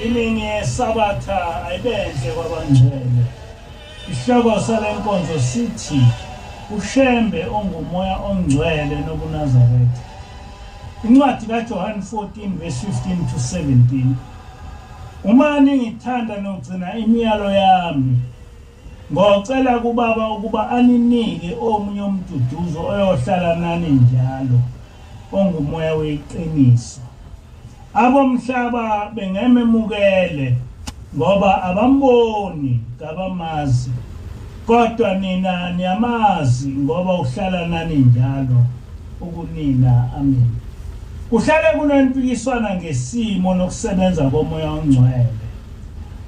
Iningi yeSabatha ayibenhle kwabangcwele. Isihloko sale nkonzo sithi uShembe ongumoya ongcwele nobuNazaretha. Incwadi kaJohane 14 verse 15 to 17. Uma ningithanda nogcina imiyalo yami, ngocela kuBaba ukuba aninike omunye umduduzo oyohlala nani njalo, ongumoya weqiniso. Abomhlaba bengememukele ngoba abamboni, kabamazi. Kodwa nina niyamazi ngoba uhlala nani njalo, ukunina. Amen. Kuhlale kunempikiswana ngesimo nokusebenza komoya ongcwele.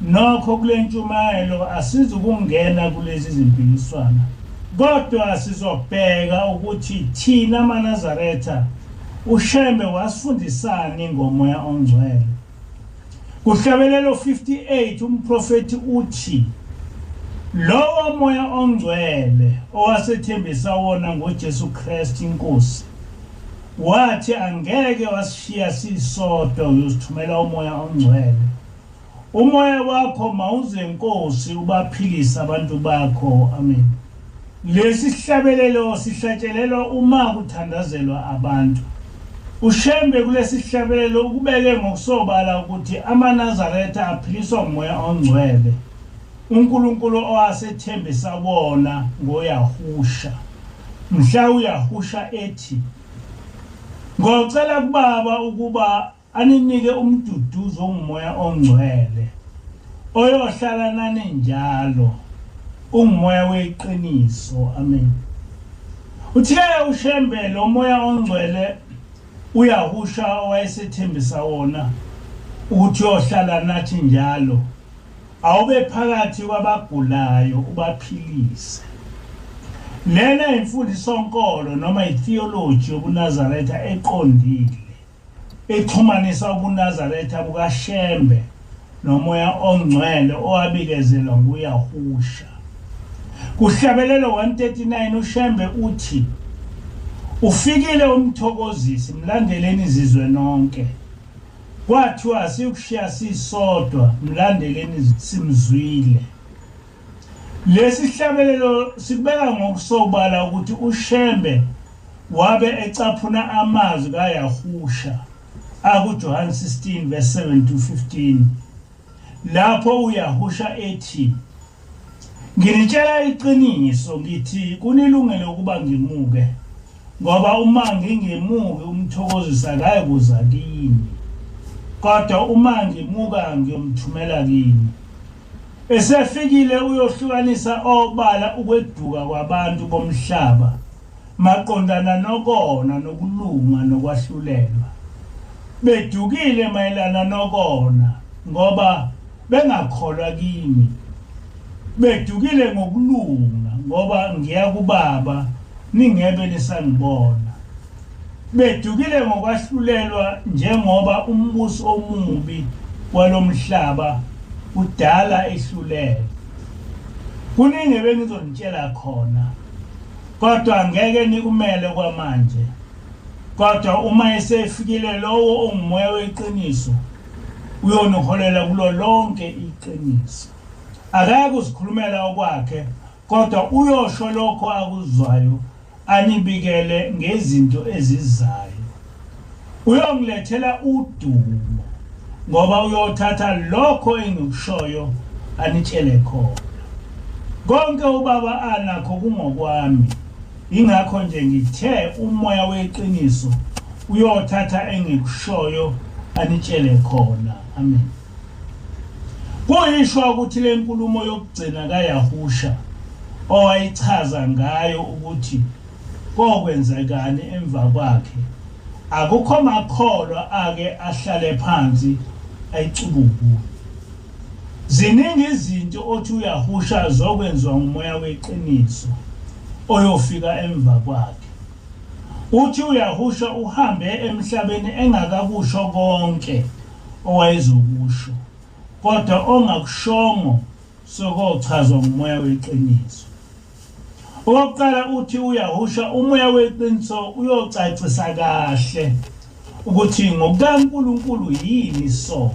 Nokho kule ntshumayelo asizukungena kulezi zimpikiswana, kodwa sizobheka ukuthi thina maNazaretha uShembe wasifundisani ngomoya ongcwele. Kuhlabelelo 58 umprofethi uthi lowo moya ongcwele owasethembisa wona ngoJesu Kristu inkosi, wathi angeke wasishiya sisodwa, uyosithumela umoya ongcwele. Umoya wakho mawuze Nkosi ubaphilise abantu bakho. Amen. Lesi sihlabelelo sihlatshelelwa uma kuthandazelwa abantu. uShembe kulesi sihlabelelo ukubeke ngokusobala ukuthi amaNazaretha aphiliswa ngumoya ongcwele, uNkulunkulu owasethembisa wona ngoYahusha. Mhla uYahusha ethi, ngocela kubaba ukuba aninike umduduzo ongumoya ongcwele oyohlala nani njalo, ungumoya weqiniso. Amen. Uthe uShembe lo moya ongcwele uYahusha owayesethembisa wona ukuthi uyohlala nathi njalo, awube phakathi kwabagulayo ubaphilise. Lena imfundiso-nkolo noma itheology yobuNazaretha eqondile, exhumanisa ubuNazaretha bukaShembe nomoya ongcwele owabikezelwa nguYahusha. Kuhlabelelo 139 uShembe uthi ufikile umthokozisi, mlandeleni izizwe nonke. Kwathiwa asikushiya sisodwa, mlandeleni simzwile. Lesi sihlabelelo sikubeka ngokusobala ukuthi uShembe wabe ecaphuna amazwi kaYahusha akuJohane 16 verse 7 to 15, lapho uYahusha ethi, nginitshela iqiniso ngithi kunilungele ukuba ngimuke, ngoba uma ngingemuki umthokozisi akayikuza kini, kodwa uma ngimuka ngiyomthumela kini. Esefikile uyohlukanisa obala ukweduka kwabantu bomhlaba maqondana nokona nokulunga nokwahlulelwa. Bedukile mayelana nokona ngoba bengakholwa kimi. Bedukile ngokulunga ngoba ngiya kuBaba ningebe nisangibona. Bedukile ngokwahlulelwa njengoba umbuso omubi walomhlaba udala ehlulelwe. Kuningi ebengizonitshela khona, kodwa ngeke nikumele kwamanje. Kodwa uma esefikile lowo ongumoya weqiniso, uyoniholela kulo lonke iqiniso. Akayakuzikhulumela okwakhe, kodwa uyosho lokho akuzwayo, anibikele ngezinto ezizayo. Uyongilethela udumo, ngoba uyothatha lokho engikushoyo anitshele khona. Konke uBaba anakho kungokwami, ingakho nje ngithe umoya weqiniso uyothatha engikushoyo anitshele khona. Amen. Kuyishwa ukuthi le nkulumo yokugcina kaYahusha owayichaza ngayo ukuthi kokwenzekani emva kwakhe, akukho makholwa ake ahlale phansi ayicubungule. Ziningi izinto othi uYahusha zokwenziwa ngumoya weqiniso oyofika emva kwakhe. Uthi uYahusha uhambe emhlabeni engakakusho konke owayezokusho, kodwa ongakushongo sokochazwa ngumoya weqiniso. Okokuqala uthi uYahusha umoya weqiniso uyocacisa kahle ukuthi ngokukaNkulunkulu yini isono.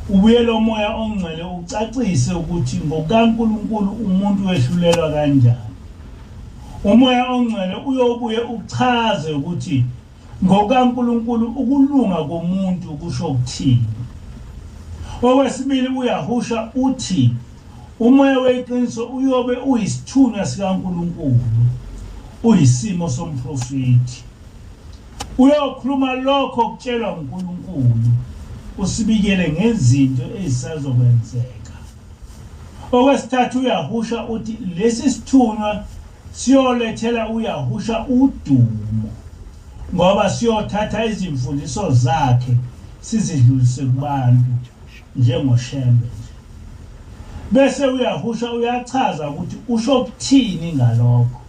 Ubuye lo Moya oNgcwele ucacise ukuthi ngokukaNkulunkulu umuntu wehlulelwa kanjani. UMoya oNgcwele uyobuye uchaze ukuthi ngokukaNkulunkulu ukulunga komuntu kusho ukuthini. Okwesibili, uYahusha uthi uMoya weqiniso uyobe uyisithunywa sikaNkulunkulu, uyisimo somprofethi. Uyokhuluma lokho okutshelwa uNkulunkulu, usibikele ngezinto ezisazokwenzeka. Okwesithathu, uYahusha uthi lesi sithunywa siyolethela uYahusha udumo, ngoba siyothatha izimfundiso zakhe sizidlulise kubantu njengoShembe nje. Bese uYahusha uyachaza ukuthi usho ukuthini ngalokho.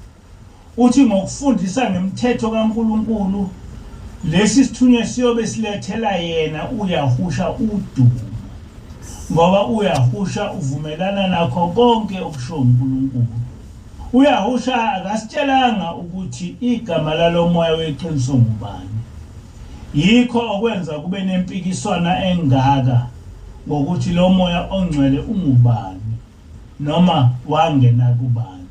Uthi ngokufundisa ngemthetho kaNkulunkulu, lesi sithunywa siyobe silethela yena uYahusha udumo, ngoba uYahusha uvumelana nakho konke okusho uNkulunkulu. UYahusha akasitshelanga ukuthi igama lalomoya weqiniso ngubani. Yikho okwenza kube nempikiswana engaka ngokuthi lo Moya oNgcwele ungubani noma wangena kubani.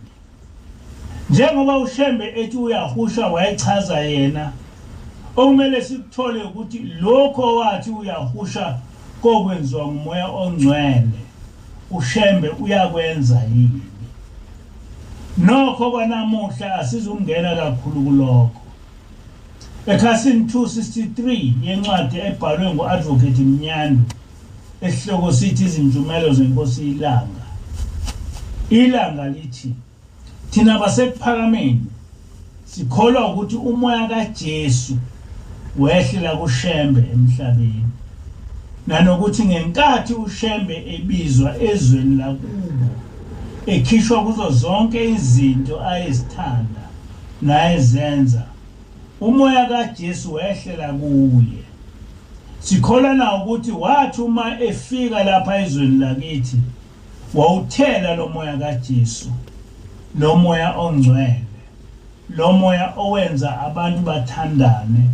Njengoba uShembe ethi uYahusha wayechaza yena, okumele sikuthole ukuthi lokho owathi uYahusha kokwenziwa nguMoya oNgcwele, uShembe uyakwenza yini? Nokho kwanamuhla asizungena kakhulu kulokho. Ekhasini 263 yencwadi ebhalwe ngu-Advocate Mnyandu esihloko sithi Izintshumayelo zeNkosi iLanga. Ilanga lithi thina baseKuphakameni sikholwa ukuthi umoya kaJesu wehlela kuShembe emhlabeni, nanokuthi ngenkathi uShembe ebizwa ezweni lakubo ekhishwa kuzo zonke izinto ayezithanda nayezenza, umoya kaJesu wehlela kuye. Sikholwa na ukuthi wathi uma efika lapha ezweni lakithi wawuthela lo moya kaJesu, lo Moya oNgcwele, lo moya owenza abantu bathandane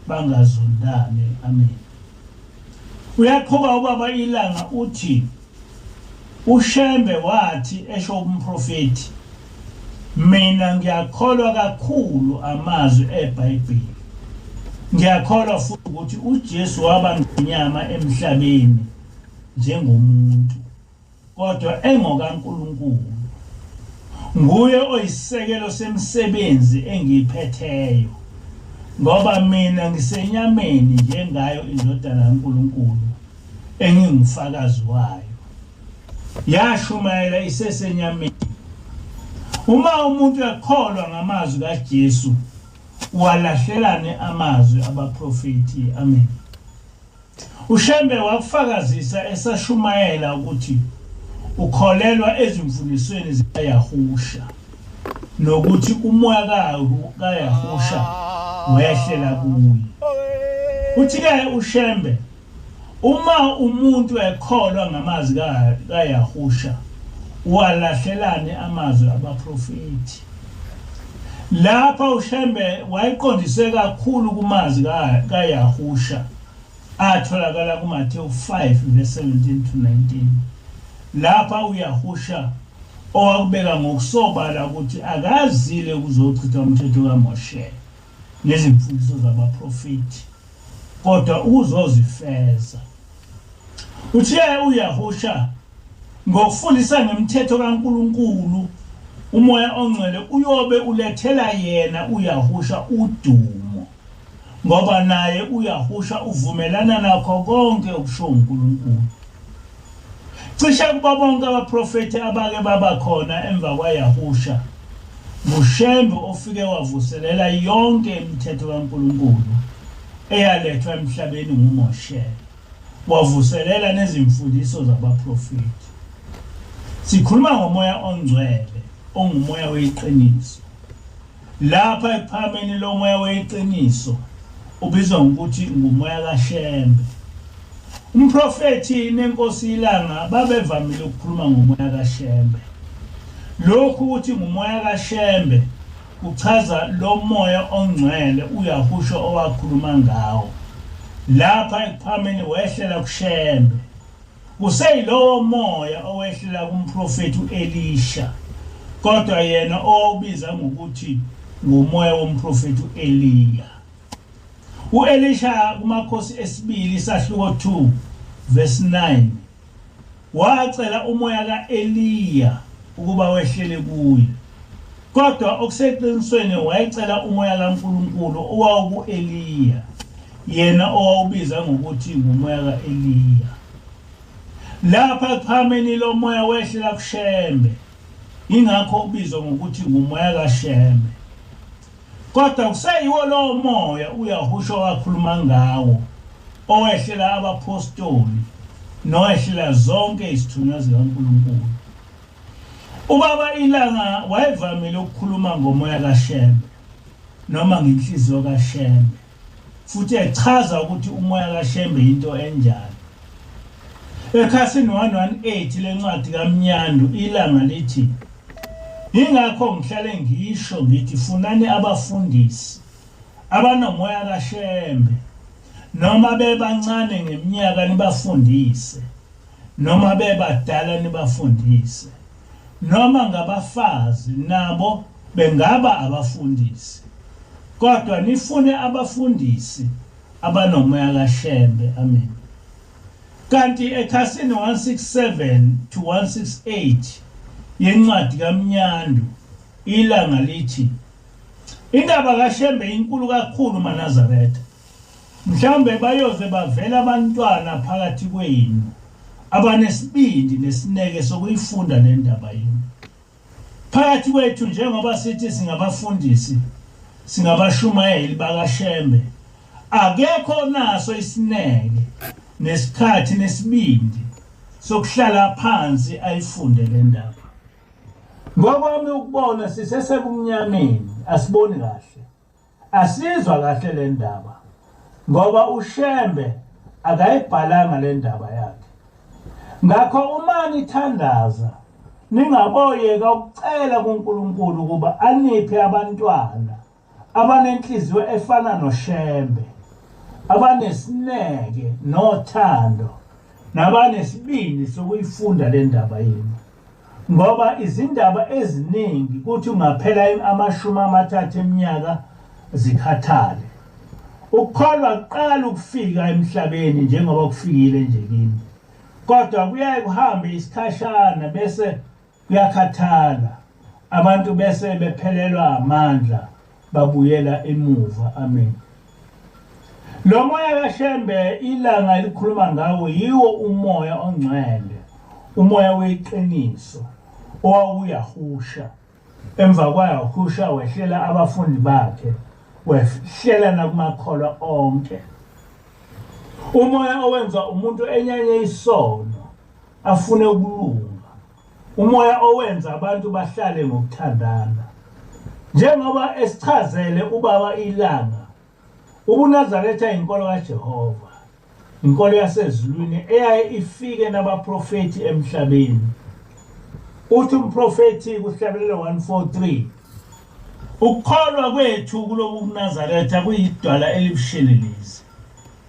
bangazondani. Amen. Uyaqhuba ubaba iLanga uthi uShembe wathi esho umprofethi, mina ngiyakholwa kakhulu amazwi eBhayibheli. Ngiyakholwa futhi ukuthi uJesu waba ngenyama emhlabeni njengomuntu, kodwa engokaNkulunkulu. Nguye oyisisekelo semisebenzi engiyiphetheyo, ngoba mina ngisenyameni njengayo iNdodana kaNkulunkulu engingufakazi wayo. Yashumayela isesenyameni. Uma umuntu ekholwa ngamazwi kaJesu, walahlelane amazwi abaprofethi. Amen. UShembe wakufakazisa esashumayela ukuthi ukholelwa ezimfundisweni zikaYahusha nokuthi umoya kaYahusha wehlela kuye. Uthi-ke uShembe, uma umuntu ekholwa ngamazwi kaYahusha, walahlelane amazwi abaprofethi. Lapha uShembe wayeqondise kakhulu kumazwi kaYahusha atholakala kuMathewu 5 verse 17 to 19. Lapha uYahusha owakubeka ngokusobala ukuthi akazile ukuzochitha umthetho kaMoshe nezimfundiso zabaprofethi, kodwa ukuzozifeza. Uthe uYahusha ngokufundisa ngemthetho kaNkulunkulu, uMoya oNgcwele uyobe ulethela yena uYahusha udumo, ngoba naye uYahusha uvumelana nakho konke okusho uNkulunkulu. Cishe kubo bonke abaprofethi abake baba khona emva kwaYahusha, nguShembe ofike wavuselela yonke imithetho kaNkulunkulu eyalethwa emhlabeni nguMoshe, wavuselela nezimfundiso zabaprofethi. Sikhuluma ngoMoya oNgcwele ongumoya weqiniso. Lapha ekuphakameni lo moya weqiniso ubizwa ngokuthi ngumoya kaShembe. Umprofethi nenkosi iLanga babevamile ukukhuluma ngomoya kaShembe. Lokhu ukuthi ngumoya kaShembe kuchaza lo Moya oNgcwele uYahusha owakhuluma ngawo. Lapha ekuphakameni wehlela kuShembe. Kuseyilowo moya owehlela kumprofethi uElisha, kodwa yena owawubiza ngokuthi ngumoya womprofethi uEliya. UElisha kuMakhosi esibili isahluko 2 verse 9 wacela umoya kaEliya ukuba wehlele kuye, kodwa okuseqinisweni wayecela umoya kaNkulunkulu owawuku-Eliya, yena owawubiza ngokuthi ngumoya ka-Eliya. Lapha ekuphakameni lo moya wehlela kuShembe, ingakho ubizwa ngokuthi ngumoya kaShembe. Kodwa kuseyiwo lowo moya uYahusha wakhuluma ngawo, owehlela abaphostoli nowehlela zonke izithunywa zikaNkulunkulu. Ubaba iLanga wayevamile ukukhuluma ngomoya kaShembe noma ngenhliziyo kaShembe, futhi echaza ukuthi umoya kaShembe yinto enjani. Ekhasini 118 lencwadi kaMnyandu iLanga lithi, Yingakho ngihlale ngisho ngithi funani abafundisi abanomoya kaShembe, noma bebancane ngeminyaka nibafundise, noma bebadala nibafundise, noma ngabafazi nabo bengaba abafundisi, kodwa nifune abafundisi abanomoya kaShembe. Amen. Kanti ekhasini 167 to 168 yencwadi kaMnyandu iLanga lithi, Indaba kaShembe inkulu kakhulu maNazaretha. Mhlawumbe bayoze bavele abantwana phakathi kwenu abanesibindi nesineke sokuyifunda le ndaba yenu. Phakathi kwethu njengoba sithi singabafundisi, singabashumayeli bakaShembe, akekho onaso isineke nesikhathi nesibindi sokuhlala phansi ayifunde le ndaba. Ngokwami ukubona sisesebumnyameni, asiboni kahle. Asizwa kahle le ndaba ngoba uShembe akayibhalanga le ndaba yakhe. Ngakho uma nithandaza ningaboyeka ukucela kuNkulunkulu ukuba aniphe abantwana abanenhliziyo efana noShembe, abanesineke nothando nabanesibindi sokuyifunda le ndaba yenu. Ngoba izindaba eziningi kuthi ungaphela 30 eminyaka zikhathale. Ukukholwa kuqala ukufika emhlabeni njengoba kufikile nje kimi, kodwa kuyaye kuhambe isikhashana bese kuyakhathala, abantu bese bephelelwa amandla babuyela emuva. Amen. Lo moya kaShembe iLanga elikhuluma ngawo yiwo umoya ongcwele, umoya weqiniso owawuyahusha. Emva kwaYahusha wehlela abafundi bakhe, wehlela nakumakholwa onke. Umoya owenza umuntu enyanye isono, afune ukulunga. Umoya owenza abantu bahlale ngokuthandana. Njengoba esichazele ubaba iLanga, ubuNazaretha inkolo kaJehova, inkolo yasezulwini eyaye ifike nabaprofethi emhlabeni. Uthi umprofethi kuhlabelelo 143, ukukholwa kwethu kulobu buNazaretha kuyidwala elibushelelezi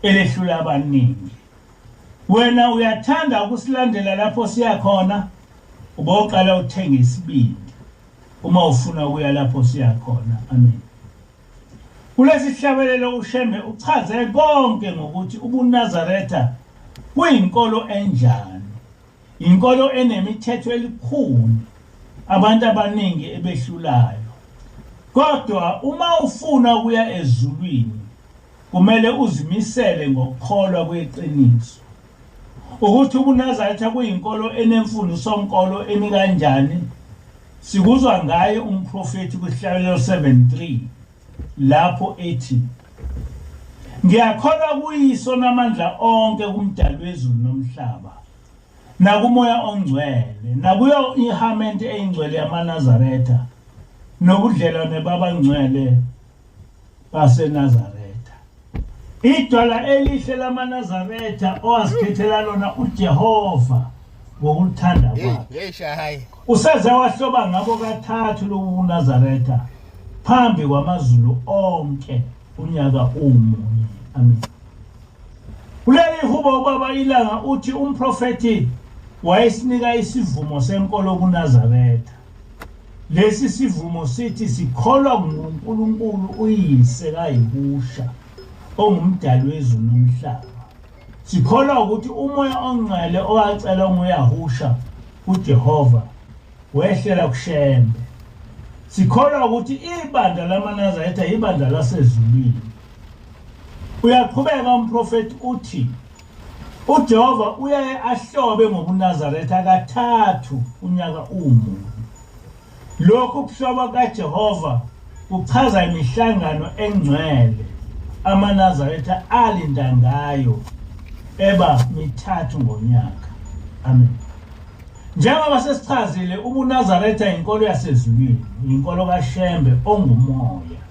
elehlula abaningi. Wena uyathanda ukusilandela lapho siya khona, uboqala uthenge isibindi uma ufuna ukuya lapho siya khona. Amen. Kulesi sihlabelelo uShembe uchaze konke ngokuthi ubuNazaretha kuyinkolo enjani, inkolo enemithetho elikhulu abantu abaningi ebehlulayo. Kodwa uma ufuna ukuya ezulwini kumele uzimisele ngokukholwa kweqiniso. Ukuthi ubuNazaretha kuyinkolo enemfundisonkolo emi kanjani sikuzwa ngaye umprofethi kusihlabelelo 73 lapho ethi, ngiyakholwa kuyiso namandla onke kumdali wezulu nomhlaba, nakumoya ongcwele, nakuyo ihamente eyingcwele yamaNazaretha, nobudlelwane babangcwele baseNazaretha. Idwala elihle lamaNazaretha owazikhethela lona uJehova ngokuthanda kwakhe. Useze wahloba ngabo kathathu lobu buNazaretha phambi kwamazulu onke unyaka umunye. Amen. Kuleli hubo ubaba Ubaba iLanga uthi umprofethi wayesinika isivumo senkolo kuNazaretha. Lesi sivumo sithi sikholwa nguNkulunkulu uyise kaYehusha ongumdali wezulu nomhlaba. Sikholwa ukuthi uMoya oNgcwele owacelwa nguYahusha kuJehova wehlela kuShembe. Sikholwa ukuthi ibandla lamaNazaretha ibandla lasezulwini. Uyaqhubeka umprofethi uthi uJehova uyaye ahlobe ngobuNazaretha kathathu unyaka umunye. Lokhu kuhloba kaJehova kuchaza imihlangano engcwele amaNazaretha alinda ngayo eba mithathu ngonyaka. Amen. Njengoba sesichazile, ubuNazaretha inkolo yasezulwini, inkolo kaShembe ongumoya.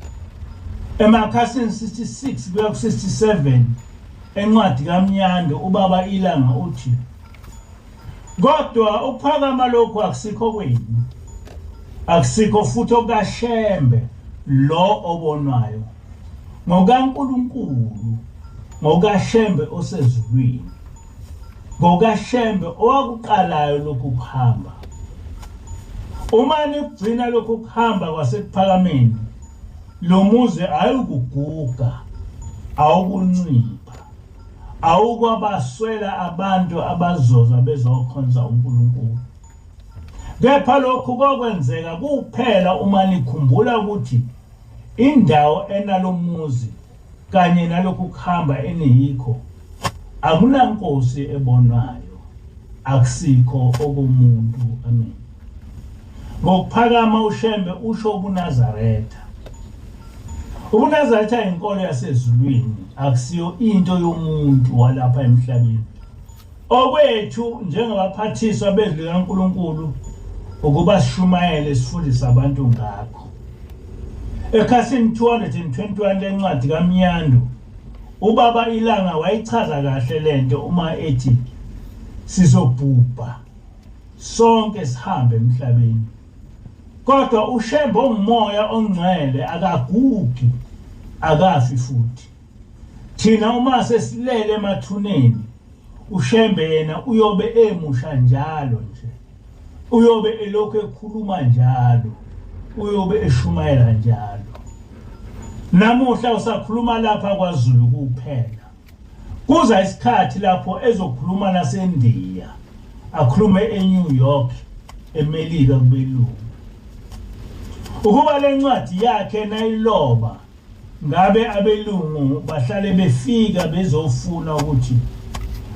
Emakhasini 66 kuya ku-67 encwadi kaMnyando ubaba iLanga uthi kodwa ukuphakama lokhu akusikho kwenu, akusikho futhi okaShembe lo obonwayo, ngokaNkulunkulu, ngokaShembe osezulwini, ngokaShembe owakuqalayo lokhu kuhamba. Uma nikugcina lokhu kuhamba kwasekuphakameni, lo muzi ayukuguga, awukuncipha, awukwabaswela abantu abazoza bezokhonza uNkulunkulu. Kepha lokhu kokwenzeka kuphela uma nikhumbula ukuthi indawo enalomuzi kanye nalokhu kuhamba eniyikho akunankosi ebonwayo, akusikho okomuntu. Amen. Ngokuphakama uShembe usho ubuNazaretha. UbuNazaretha inkolo yasezulwini, akusiyo into yomuntu walapha emhlabeni. Okwethu njengabaphathiswa bezwi likaNkulunkulu ukuba sishumayele sifundise abantu ngakho. Ekhasini 221 lencwadi kaMnyando ubaba iLanga wayichaza kahle lento uma ethi sizobhubha sonke sihambe emhlabeni, kodwa uShembe ongumoya ongcwele akagugi, akafi futhi. Thina uma sesilele emathuneni, uShembe yena uyobe emusha njalo nje, uyobe elokhu ekhuluma njalo, uyobe eshumayela njalo. Namuhla usakhuluma lapha kwaZulu kuphela. Kuza isikhathi lapho ezokhuluma naseNdiya, akhulume eNew York, eMelika kubelungu. Ukuba lencwadi yakhe nayiloba, ngabe abelungu bahlale befika bezofuna ukuthi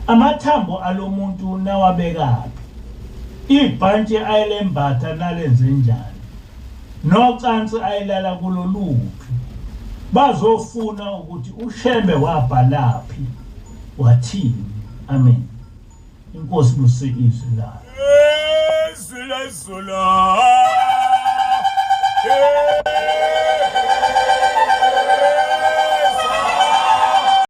amathambo alomuntu nawabekaphi, ibhantshi ayelembatha nalenze njani, nocansi ayelala kulo luphi. Bazofuna ukuthi uShembe wabhalaphi, wathini. Amen. Inkosi ibusise izwi layo. Izwi lezulu.